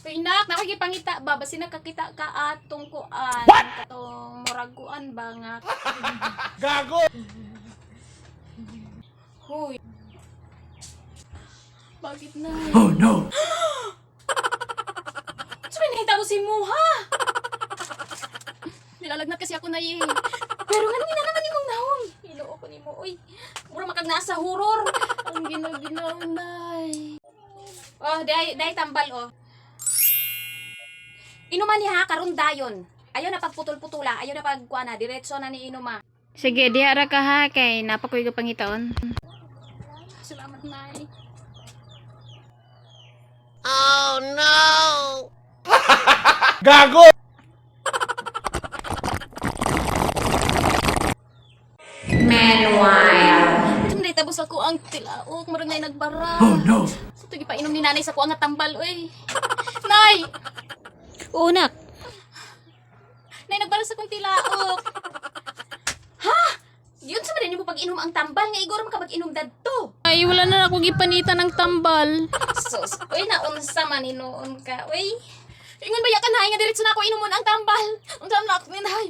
Uy, nak, nakikipangita ba? Basi nakakita ka atong kuan. Katong murag kuan ba nga? Gago! Huy. Bakit na? Oh no! Sa may nahitabo si Muha? Nilalagnat kasi ako na eh. Pero nga nang naman imong naon? Hiloo ko nimo, oy. Mura makag nasa horror. Ang ginaw-ginaw, nay. Oh, day day tambal oh. Inuman niya ha, karon dayon. Ayaw na pagputol-putula, ayaw na pagkuana, na, diretso na ni inuma. Sige, diha ra ka ha kay napakoy ka pangitaon. Salamat, nay. Gago! Meanwhile, hindi tapos ako ang tilaok, murag na nagbara. Oh no! Sa tugi pa inom ni nanay sa kuang nga tambal, oy. Nay! Oo, nak. Nay, nagbara sa kong tilaok. Ha? Yun sa man mo pag-inom ang tambal nga igor makapag-inom dadto. Ay, wala na akong ipanitan ng tambal. Sus, oy naunsa man hinuon ka, oy. Ingon ba ya ka nay nga diretso na ako inomon ang tambal. Unsa man ako ni nay?